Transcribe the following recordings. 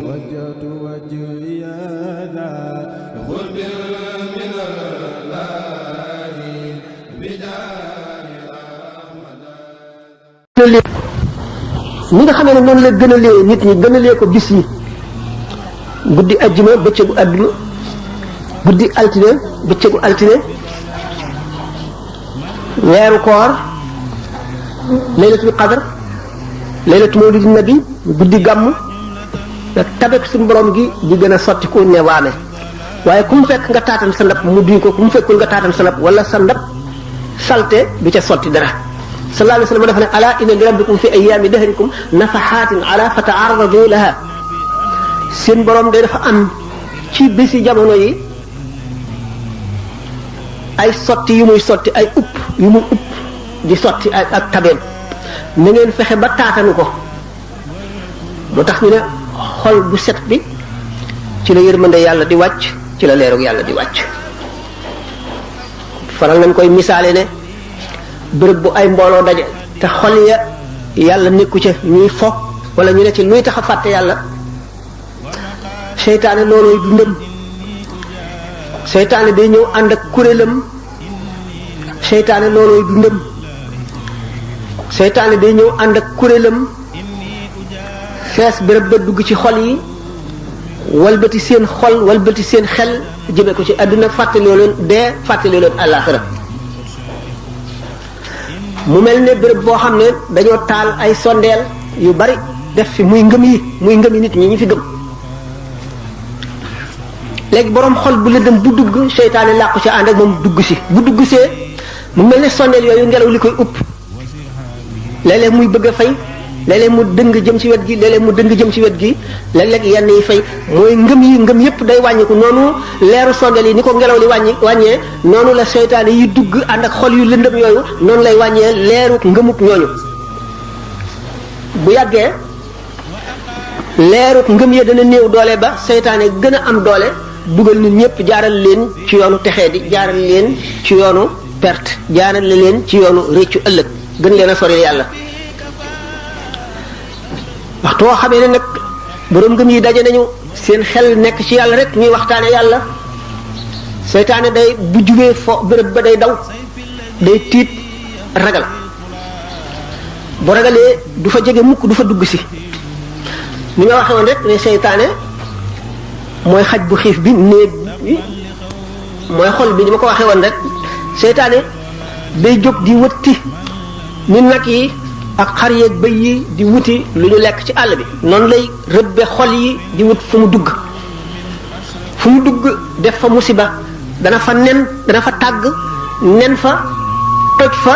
وجهت وجهي ذا غرب من الله بدار ni nga xamee ne noonu la gënalee nit ñi gënalee ko bis yi guddi ajjuma bëccëgu àdduna guddi altine bëccëgu altine weeru koor laylatul qadr laylatu mawlidin nabi guddi gàmm tabek suñu borom gi di gën a sotti ku ne waame waaye ku mu fekk nga taatan sa ndab mu duy ko ku mu fekkul nga taatan sa ndab wala sa ndab salte du ca sotti dara sallallahu alayhi wa sallam dafa ne ala inna li rabbikum fi ayyaami dahrikum nafaxaatin ala fata'arradu laha seen borom day dafa am ci bési jamono yi ay sotti yu muy sotti ay upp yu muy upp di sotti ak tabeem na ngeen fexe ba taatanu ko moo tax ñu ne xol bu set bi ci la yërmande yàlla di wàcc ci la leerug yàlla di wàcc faral nañ koy misaale ne bërëb bu ay mbooloo daje te xol ya yàlla nekku ca ñuy fo wala ñu ne ci luy tax a fàtte yàlla seytaane loolooy dundam seytaane day ñëw ànd ak kuréelam seytaane loolooy dundam seytaane day ñëw ànd ak kuréelam fees bërëb ba dugg ci xol yi walbati seen xol walbati seen xel jëme ko ci àdduna fàttaloo leen dee fàttaloo leen àllaaxira mu mel ne béréb boo xam ne dañoo taal ay sondeel yu bari def fi muy ngëm yi nit ñi fi gëm léegi borom xol bu lëndëm bu dugg seytaane làqu ci ànd ak moom dugg si bu dugg see mu mel ne sondeel yooyu ngelaw li koy upp léeg-léeg muy bëgg a fay léeg-léeg mu dëng jëm ci wet gi léeg-léeg mu dëng jëm ci wet gi léeg-léeg yenn yi fay mooy ngëm yépp day wàññiku noonu leeru sondeel yi ni ko ngelaw li wàññee noonu la seytaane yi dugg ànd ak xol yu lëndëm yooyu noonu lay wàññee leeru ngëmuk ñooñu bu yàggee leeru ngëm ya dana néew doole ba seytaane gën a am doole dugal nit ñëpp jaaral leen ci yoonu texee di jaaral leen ci yoonu perte jaaral leen ci yoonu réccu ëllëg gën leen a sori yàlla waxtu woo xamee ne nag borom ngëm yi daje nañu seen xel nekk ci yàlla rek ñuy waxtaane yàlla seytaane day bu jubee fo béréb ba day daw day tiit ragal bu ragalee du fa jege mukk du fa dugg si ni nga waxee woon rek ne seytaane mooy xaj bu xiif bi néeg bi mooy xol bi ni ma ko waxee woon rek seytaane day jóg di wëtti ni nag yi ak xar yeeg bëy yi di wuti lu ñu lekk ci àll bi noonu lay rëbbe xol yi di wut fu mu dugg def fa musiba dana fa nen dana fa tàgg nen fa toj fa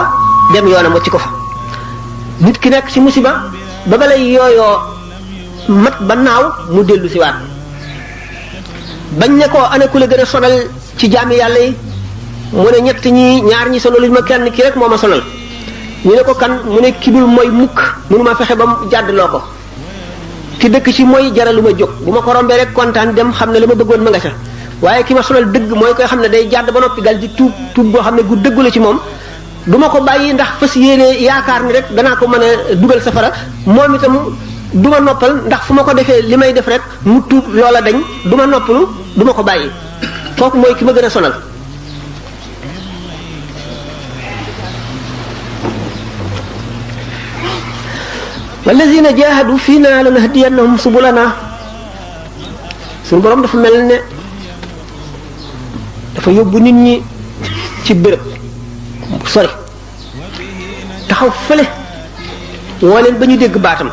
dem yoonam wacc ko fa nit ki nekk ci musiba ba balay yooyoo mat ba naaw mu dellu si waat bañ ne ko ana ku la gën a sonal ci jaami yàlla yi mu ne ñett ñi ñaar ñi sonaluñ ma kenn ki rek moo ma sonal ñu ne ko kan mu ne ki dul mooy mukk mënuma fexe ba mu jàddloo ko ki dëkk ci mooy jaralu ma jóg bu ma ko rombee rek kontaan dem xam ne la ma bëggoon ma nga ca waaye ki ma sonal dëgg mooy koy xam ne day jàdd ba noppi dal di tuub boo xam ne gu dëggu la ci moom du ma ko bàyyi ndax fas yéene yaakaar ni rek danaa ko mën a dugal safara moom itam du ma noppal ndax fu ma ko defee li may def rek mu tuub loola dañ du ma noppalu du ma ko bàyyi kooku mooy ki ma gën a sonal wallazina jahadu fiina lanahdiyannahum subulana suñu borom dafa mel ne dafa yóbbu nit ñi ci béréb sori taxaw fële woo leen ba ñu dégg baatam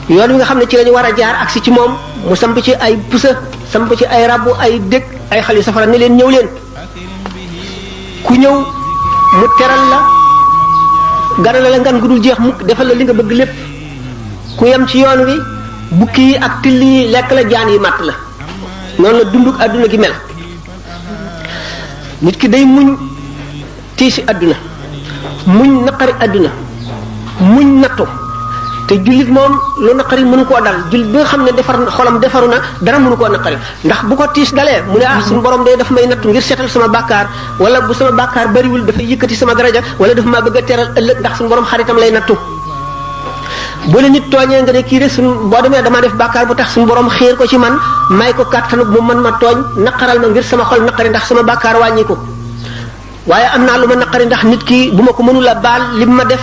yoon wi nga xam ne ci lañu war a jaar agsi ci moom mu samp ci ay pusa samp ci ay rabbu ay dëkk ay xal yu safara ne leen ñëw leen ku ñëw mu teral la ganale la ngan gu dul jeex mukk defal la li nga bëgg lépp ku yem ci yoon wi bukki yi ak till yi lekk la jaan yi màtt la noonu la dunduk àdduna gi mel nit ki day muñ tiisi àdduna muñ naqari àdduna muñ nattu te jullit moom lu naqari mënu koo dal jullit bi nga xam ne defar xolam defaru na dara mënu koo naqari ndax bu ko tiis dalee mu ne suñu borom day daf may nattu ngir seetal sama bàkkaar wala bu sama bàkkaar bariwul dafay yëkkati sama daraja wala dafa maa bëgg a teral ëllëg ndax suñu borom xaritam lay nattu bu la nit tooñee nga ne kii de suñ boo demee dama def bàkkaar bu tax suñu borom xiir ko ci man may ko kàttanu mu mën ma tooñ naqaral ma ngir sama xol naqari ndax sama bàkkaar wàññi ko waaye am naa lu ma naqari ndax nit ki bu ma ko mënul a baal lim ma def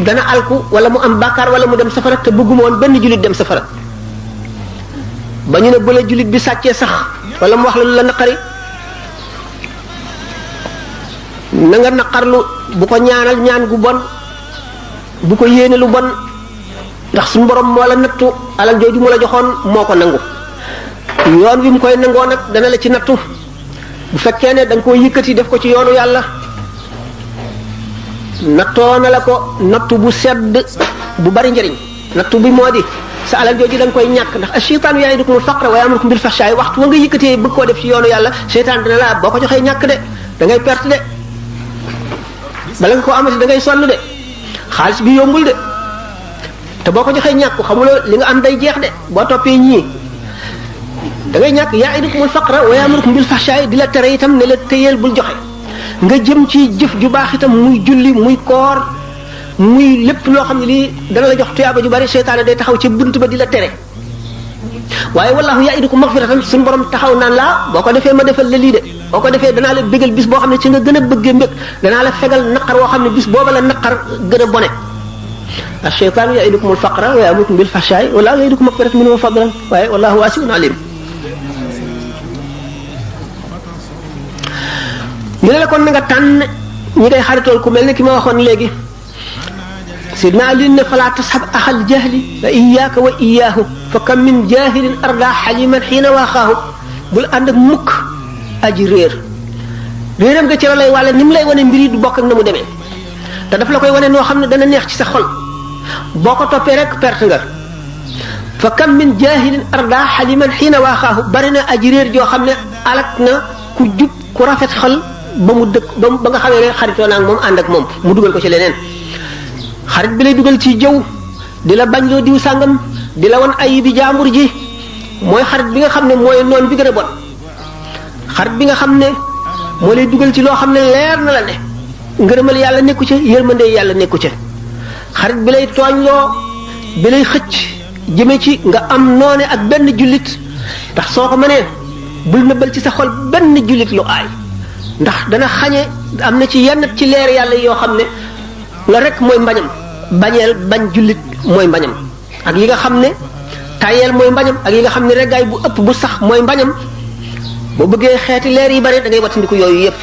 dana alku wala mu am bàkkaar wala mu dem safara te bëgguma woon benn jullit dem safara ba ñu ne bu la jullit bi sàccee sax wala mu wax la lu la naqari na nga naqarlu bu ko ñaanal ñaan gu bon bu ko yéene lu bon ndax suñu borom moo la nattu alal jooju mu la joxoon moo ko nangu yoon wi mu koy nangoo nag dana la ci nattu bu fekkee ne da nga koo yëkkati def ko ci yoonu yàlla nattoo na la ko nattu bu sedd bu bari njëriñ nattu bi moo di sa alal jooju da nga koy ñàkk ndax ash-shaytaanu ya'idukumul faqra wa ya'murukum bil fahshaa'i waxtu wa nga yëkkatee bëgg koo def ci yoonu yàlla seytaan dina la boo ko joxee ñàkk de da ngay perte de bala nga ko amati da ngay sonn de xaalis bi yombul de te boo ko joxee ñàkk xamuloo li nga am day jeex de boo toppee ñii da ngay ñàkk ya'idukumul faqra wa ya'murukum bil fahshaa'i di la tere itam ne la téyeel bul joxe nga jëm ci jëf ju baax itam muy julli muy koor muy lépp loo xam ne lii dana la jox tuyaaba ju bari seytaane day taxaw ci bunt ba di la tere waaye wallahu ya'idukum maghfiratan suñu borom taxaw naan laa boo ko defee ma defal la lii de boo ko defee danaa la bégal bis boo xam ne ci nga gën a bëggee mbég danaa la fegal naqar woo xam ne bis booba la naqar gën a bone ash-shaytaanu ya'idukumul faqra wa ya'murukum bil fahshaa'i wallahu ya'idukum maghfiratan minhu wa fadlan waaye wallahu waasi'un alim ñu ne la kon na nga tànn ñi ngay xaritool ku mel ne ki ma waxoon léegi sidna Ali ne fala tashab axal jahli fa iyyaka wa iyyahu fa kam min jahilin arda xaliman xiina waaxaahu bul ànd ak mukk aji réeram nga ci la lay wàlle ni mu lay wane mbir yi du bokk ak na mu demee te daf la koy wane noo xam ne dana neex ci sa xol boo ko toppee rek perte nga fa kam min jahilin arda xaliman xiina waaxaahu bari na aji réer joo xam ne alak na ku jub ku rafet xol ba mu dëkk ba nga xamee ne xaritoo naa ak moom ànd ak moom mu dugal ko ci leneen xarit bi lay dugal ci jëw di la bañ loo diw sàngam di la wan ayibi jaambur ji mooy xarit bi nga xam ne mooy noon bi gën a bon xarit bi nga xam ne moo lay dugal ci loo xam ne leer na la ne ngërëmal yàlla nekku ca yërmande yàlla nekku ca xarit bi lay tooñloo bi lay xëcc jëme ci nga am noone ak benn jullit ndax soo ko mënee bul nëbbal ci sa xol benn jullit lu aay ndax dana xañe am na ci yenn ci leer yàlla yoo xam ne la rek mooy mbañam bañeel bañ jullit mooy mbañam ak yi nga xam ne tayeel mooy mbañam ak yi nga xam ne reggaay bu ëpp bu sax mooy mbañam boo bëggee xeeti leer yi bari da ngay wattandiku yooyu yépp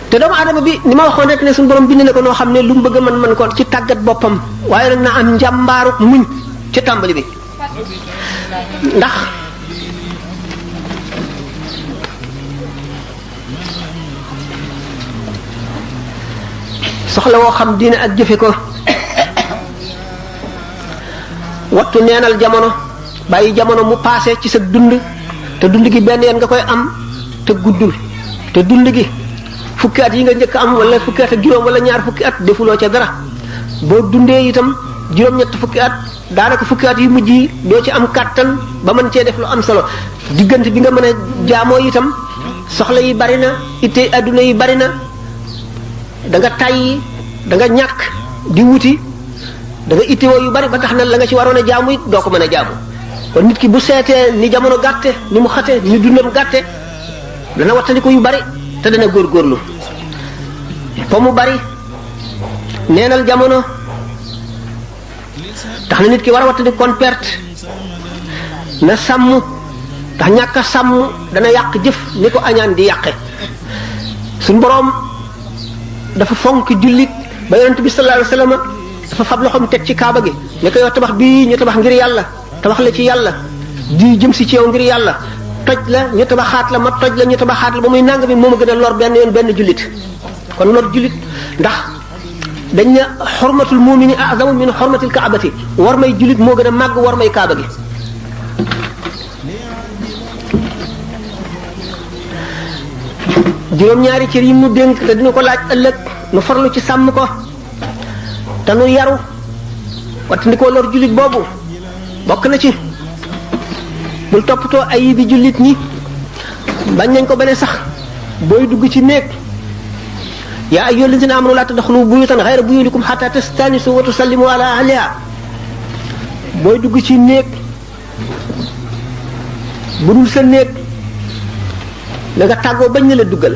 te doomu aadama bi ni ma waxoon rek ne suñu borom bind na ko noo xam ne lu mu bëgg a mën ko ci tàggat boppam waaye nag na am njàmbaaruk muñ ci tàmbali bi ndax soxla woo xam diine ak jëfe ko wattu neenal jamono bàyyi jamono mu paase ci sa dund te dund gi benn yoon nga koy am te guddul te dund gi fukki at yi nga njëkk am wala fukki at ak juróom wala ñaar fukki at defuloo ca dara boo dundee itam juróom-ñett fukki at daanaka fukki at yu mujj yi doo ci am kàttan ba mën cee def lu am solo diggante bi nga mën a jaamoo itam soxla yi bari na itte adduna yi bari na da nga tàyyi da nga ñàkk di wuti da nga ittewoo yu bari ba tax na la nga ci waroon a jaamu it doo ko mën a jaamu kon nit ki bu seetee ni jamono gàtte ni mu xate ni dundam gàtte dana wattandiku yu bari te dana góorgóorlu fa mu bari neenal jamono tax na nit ki war a wattandiku kon perte na sàmm ndax ñàkk a sàmm dana yàq jëf ni ko añaan di yàqe suñ boroom dafa fonk jullit ba yonent bi sallallahu alayhi wasallam dafa fab loxoom teg ci kaaba gi ne ko yow tabax bii ñu tabax ngir yàlla tabax la ci yàlla di jëm si ci yow ngir yàlla toj la ñu tabaxaat la ma toj la ñu tabaxaat la ba muy nang bi moo ma gën a lor benn yoon benn jullit kon lor jullit ndax dañ ne xormatul mumini azamu min xormatil kaabati war may jullit moo gën a màgg war may kaaba gi juróom-ñaari cër yi mu dénk te dina ko laaj ëllëg nu farlu ci sàmm ko te nu yaru wattandikoo lor jullit boobu bokk na ci bul toppatoo ayibi jullit ñi bañ nañ ko ba ne sax booy dugg ci néeg yaa ayyuhal lazina amanu laa tadxulu buyutan xayra buyutikum xataa tastanisu wa tusallimu ala ahliha booy dugg ci néeg bu dul sa néeg na nga tàggoo bañ na la duggal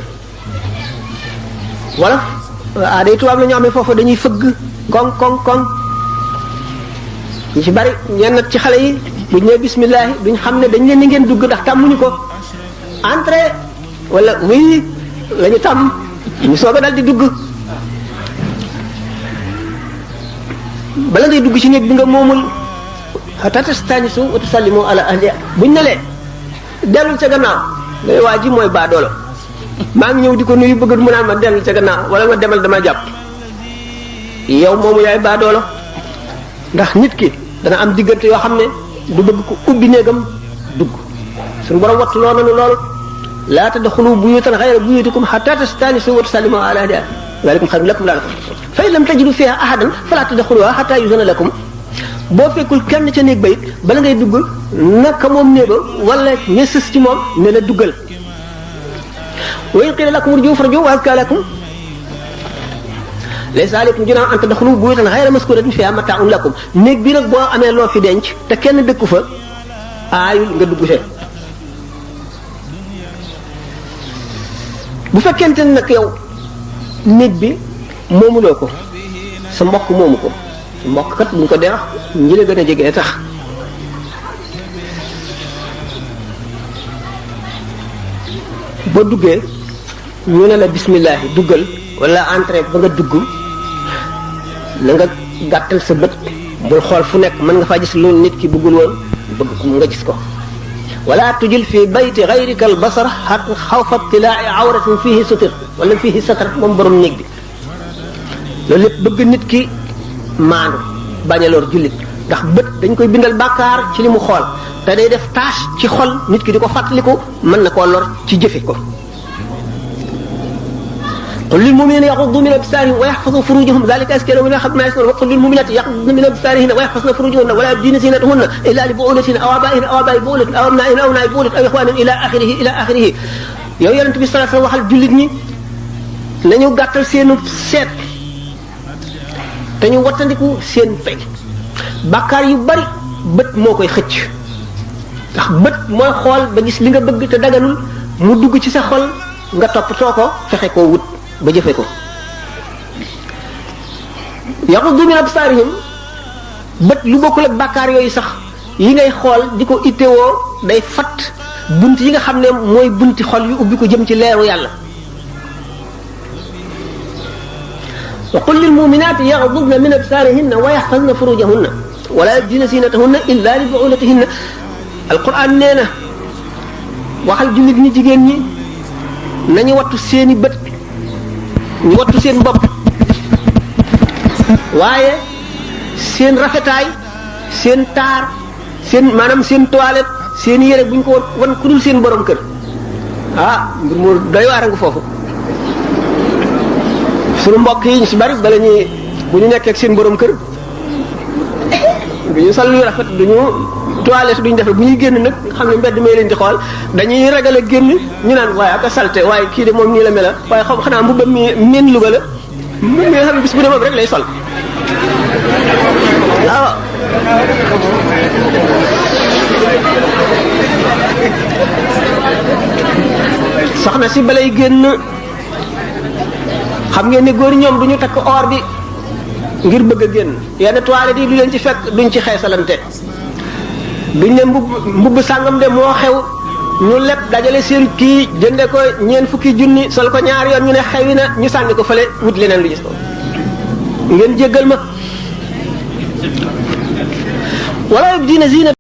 wala day tubaab la ñu amee foofu dañuy fëgg koŋ koŋ koŋ ñu ci bari ñenn ci xale yi buñ nee bismillahi duñ xam ne dañ leen ni ngeen dugg ndax tàmmuñu ko entrée wala oui la ñu tàmm ñu soog a dal di dugg bala ngay dugg ci néeg bi nga moomul hatta tastanisu wa tusallimu ala ahliha buñ ne lee dellul ca gannaaw ngay waa ji mooy baadoolo maa ngi ñëw di ko nuyu bëgg mu naan ma dellul ca gannaaw wala ma demal dama jàpp yow moomu yaay baadoolo ndax nit ki dana am diggante yoo xam ne du bëgg ko ubbi néegam dugg suñu borom wattu loo nanu lool laa tadxulu buyutan xayra buyutikum hatta tastanisu wa tusallimu ala ahliha zalikum xayrun lakum la'allakum fa in lam tajidu fiha ahadan fala tadxuluha hatta yuzana lakum boo fekkul kenn ca néeg ba it bala ngay dugg naka moom néega wala ña sës ci moom ne la duggal wa in qila lakum irji'u farji'u wa azka lakum laysa alaykum junahun an tadxulu buyutan xayra maskuratin fiha mata'un lakum néeg bi nag boo amee loo fi denc te kenn dëkku fa aayul nga dugg see bu fekkente ne nag yow néeg bi moomuloo ko sa mbokk moomu ko sa mbokk kat buñ ko dee wax ñi la gën a jege tax boo duggee ñu ne la bismillahi duggal wala entrée ba nga dugg na nga gàttal sa bët bul xool fu nekk mën nga faa gis lu nit ki bëggul woon bëgg ko nga gis ko wala tujil fi bayti gayrika al basar hatta xawfa ibtilaa'i awratin fihi sutir wala fihi satar moom borom néeg bi loolu lépp bëgg nit ki maandu bañ a lor jullit ndax bët dañ koy bindal bàkkaar ci li mu xool te day def tâche ci xol nit ki di ko fàttaliku mën na koo lor ci jëfe ko qul lil mu'minina yaghuddu min absarihim wa yahfazu furujahum dhalika azka lahum ma yasnun wa qul lil mu'minati yaghuddna min absarihinna wa yahfazna furujahunna wa la yubdina zinatahunna illa li bu'ulatihinna aw aba'ihinna aw aba'i bu'ulatihinna aw abna'ihinna aw abna'i bu'ulatihinna aw ikhwanihinna ila akhirih yow yonent bi sallallahu alayhi wasallam waxal jullit ñi nañu gàttal seenu seet te ñu wattandiku seen pay bàkkaar yu bari bët moo koy xëcc ndax bët mooy xool ba gis li nga bëgg te daganul mu dugg ci sa xol nga toppatoo ko fexe koo wut ba jëfe ko yaghuddu min absarihim bët lu bokkul ak bàkkaar yooyu sax yi ngay xool di ko ittewoo day fat bunt yi nga xam ne mooy bunti xol yu ubbi ko jëm ci leeru yàlla wa qul lil mu'minati yaghdudna min absarihinna wa yahfazna furujahunna wa la yubdina zinatahunna illa li bu'ulatihinna alquran nee na waxal jullit ñi jigéen ñi nañu wattu seeni bët ñu wattu seen bopp waaye seen rafetaay seen taar seen maanaam seen toilette seen yére bu ñu ko wan ku dul seen borom kër mbir mu doy waar nga foofu suñu mbokk yi ñu si bari bala ñuy bu ñu nekkee ak seen borom kër du ñu sol lu rafet du ñu toilette duñ defe bu ñuy génn nag xam ne mbedd may leen di xool dañuy ragal a génn ñu naan waaye ak a salte waaye kii de moom nii la mela waaye xanaa mbubb mi meen Louga la mbubb mi nga xam ne bis bu ne moom rek lay sol waaw soxna si balay génn xam ngeen ne góor ñoom duñu takk or bi ngir bëgg a génn yenn toilette yi du leen ci fekk duñ ci xeesalante duñ ne mbubb sàngam de moo xew ñu lépp dajale seen kii jënde ko ñeent fukki junni sol ko ñaari yoon ñu ne xewi na ñu sànni ko fële wut leneen lu gis ko ngeen jéggal ma wala diina zina